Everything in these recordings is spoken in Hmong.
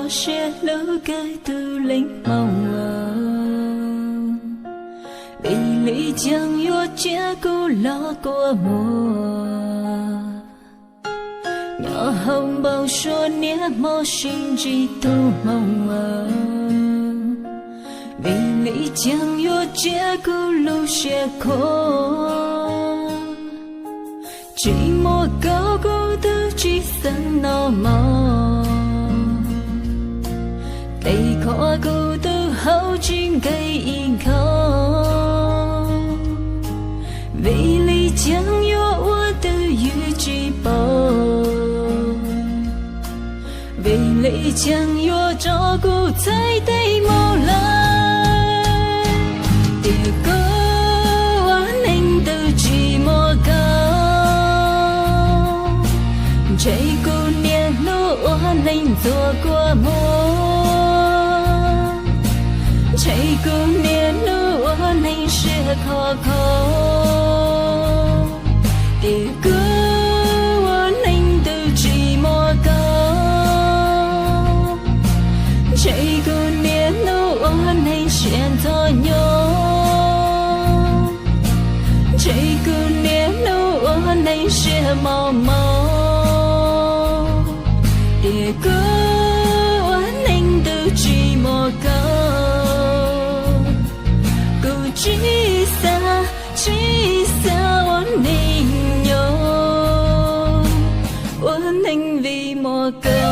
siab hlub kawg tus leej hmoov, vim li caag yuav tsiab kuv los kua muag. Nyob hauv npau suav niaj hmo sib ntsib tug hmoov, vim li caag yuav tsiab kuv lub siab khuam. Tsis muaj koj kuv twb tsis xaav noj mov, tes kho kuv twb haus tsis nkees ib nkhaus. Vim li caag yuav ua twj ywm tsis paub, vim li caag yuav tso kuv txhais tes mus lawm. Tiam kuv ua neeg twg tsis muaj koj, ntshe kuv niaj hnub ua neeg ntxuav kua muag, ntshe kuv niaj hnub ua neeg siab kho kho. Tiam kuv ua neeg twg tsis muaj koj, ntshe kuv niaj hnub ua neeg siab ntxhov nyob, ntshe kuv niaj hnub ua neeg siab mos mos. Tiam kuv ua neeg twg tsis muaj koj, kuv tsis xav, tsis xav ua neeg nyob, ua neeg vim muaj koj.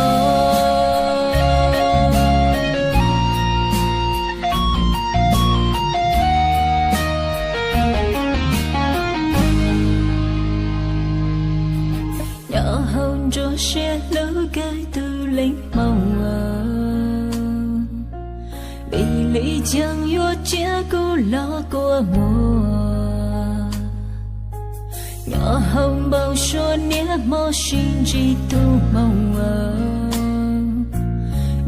Nyob hauv nruab siab hlub kawg tus leej hmoov, vim li caag yuav tsiab kuv los kua muag. Nyob hauv npau suav niaj hmo sib ntsib tug hmoov,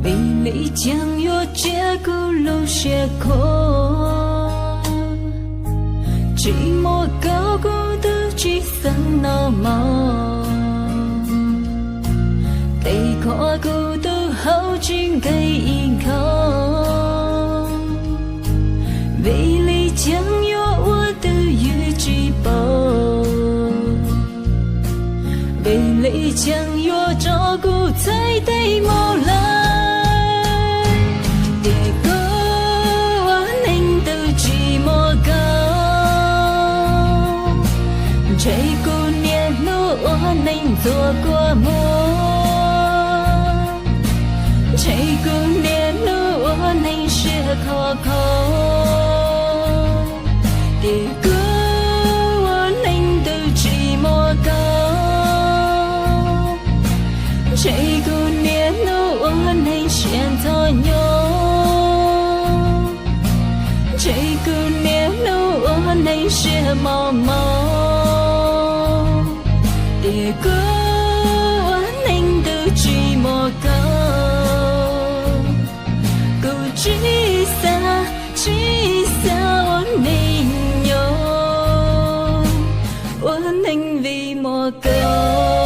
vim li caag yuav tsiab kuv lub siab khuam. Tsis muaj koj kuv twb tsis xaav noj mov, tes kho kuv twb haus tsis nkees ib nkhaus. Vim li caag yuav ua twj ywm tsis paub, vim li caag yuav tso kuv txhais tes mus lawm. Tiam kuv ua neeg twg tsis muaj koj, ntshe kuv niaj hnub ua neeg ntxuav kua muag, ntshe kuv niaj hnub ua neeg siab kho kho. Tiam kuv ua neeg twg tsis muaj koj, ntshe kuv niaj hnub ua neeg siab ntxhov nyob, ntshe kuv niaj hnub ua neeg siab mos mos. Tiam kuv ua neeg twg tsis muaj koj, kuv tsis xav, tsis xav ua neeg nyob, ua neeg vim muaj koj.